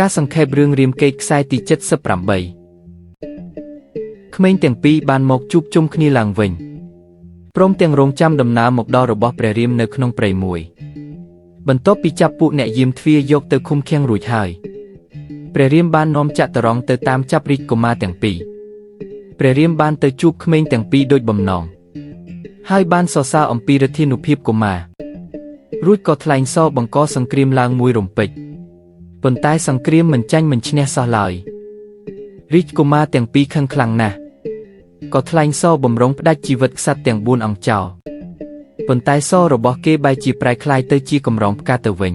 ការសង្ខេបរឿងរាមកេរ្តិ៍ខ្សែទី78ក្មេងទាំងពីរបានមកជួបជុំគ្នាឡើងវិញព្រមទាំងរងចាំដំណើរមកដល់របស់ព្រះរាមនៅក្នុងព្រៃមួយបន្ទាប់ពីចាប់ពួកអ្នកយាមទ្វារយកទៅឃុំឃាំងរួចហើយព្រះរាមបាននាំចតុរង្គទៅតាមចាប់រាជកុមារទាំងពីរព្រះរាមបានទៅជួបក្មេងទាំងពីរដូចបំណងហើយបានសរសើរអំពីឫទ្ធានុភាពកុមាររួចក៏ថ្លែងសរបង្កសង្គ្រាមឡើងមួយរំពេចប៉ុន្តែសង្គ្រាមមិនចាញ់មិនឈ្នះសោះឡើយរាជកុមារទាំងពីរខឹងខ្លាំងណាស់ក៏ថ្លែងសរបំរុងផ្ដាច់ជីវិតក្សត្រទាំង4អង្គចោលប៉ុន្តែសររបស់គេបែរជាប្រែក្លាយទៅជាកម្រងផ្កាទៅវិញ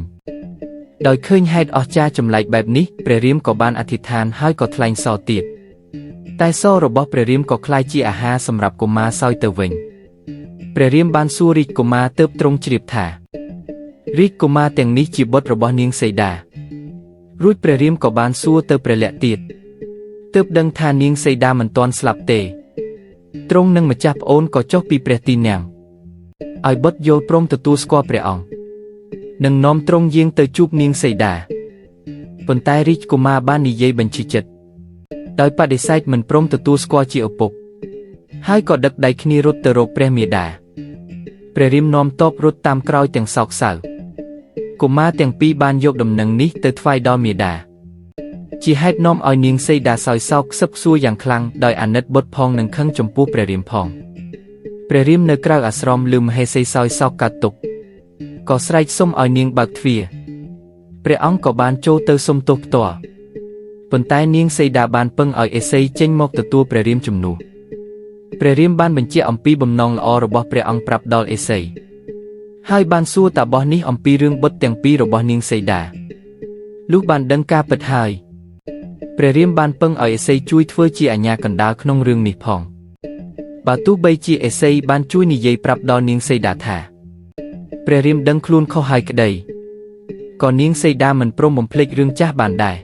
ដោយឃើញហេតុអស្ចារ្យចម្លែកបែបនេះព្រះរាមក៏បានអធិដ្ឋានហើយក៏ថ្លែងសរទៀតតែសររបស់ព្រះរាមក៏ក្លាយជាអាហារសម្រាប់កុមារសោយទៅវិញព្រះរាមបានសួររាជកុមារទើបទ្រង់ជ្រាបថារាជកុមារទាំងនេះជាបុត្ររបស់នាងសីតារួចព្រះរាមក៏បានសួរទៅព្រះលក្សណ៍ទៀតទើបដឹងថានាងសីតាមិនទាន់ស្លាប់ទេទ្រង់និងម្ចាស់ប្អូនក៏ចុះពីព្រះទីនាំងឲ្យបុត្រយល់ព្រមទទួលស្គាល់ព្រះអង្គនិងនាំទ្រង់យាងទៅជួបនាងសីតាប៉ុន្តែរាជកុមារបាននិយាយបញ្ឈឺចិត្តដោយបដិសេធមិនព្រមទទួលស្គាល់ជាឪពុកហើយក៏ដឹកដៃគ្នារត់ទៅរកព្រះមាតាព្រះរាមនាំទ័ពរត់តាមក្រោយទាំងសោកសៅកុមារទាំងពីរបានយកដំណឹងនេះទៅថ្វាយដល់មាតាជាហេតុនាំឲ្យនាងសីតាសោយសោកខ្សឹបខ្សួរយ៉ាងខ្លាំងដោយអាណិតបុត្រផងនិងខឹងចំពោះព្រះរាមផងព្រះរាមនៅក្រៅអាស្រមឮមហេសីសោយសោកកាត់ទុក្ខក៏ស្រែកសុំឲ្យនាងបើកទ្វារព្រះអង្គក៏បានចូលទៅសុំទោសផ្ទាល់ប៉ុន្តែនាងសីតាបានពឹងឲ្យអេសីចេញមកទទួលព្រះរាមជំនួសព្រះរាមបានបញ្ជាក់អំពីបំណងល្អរបស់ព្រះអង្គប្រាប់ដល់អេសីហើយបានសួរតាបោះនេះអំពីរឿងបុត្រទាំងពីររបស់នាងសីតាលុះបានដឹងការពិតហើយព្រះរាមបានពឹងឲ្យអេសីជួយធ្វើជាអាជ្ញាកណ្ដាលក្នុងរឿងនេះផងបើទោះបីជាអេសីបានជួយនិយាយប្រាប់ដល់នាងសីតាថាព្រះរាមដឹងខ្លួនខុសហើយក្តីក៏នាងសីតាមិនព្រមបំភ្លេចរឿងចាស់បានដែរ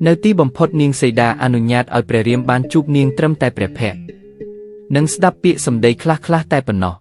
នៅទីបំផុតនាងសីតាអនុញ្ញាតឲ្យព្រះរាមបានជួបនាងត្រឹមតែព្រះភ័ក្ត្រនិងស្ដាប់ពាក្យសម្ដីខ្លះៗតែប៉ុណ្ណោះ។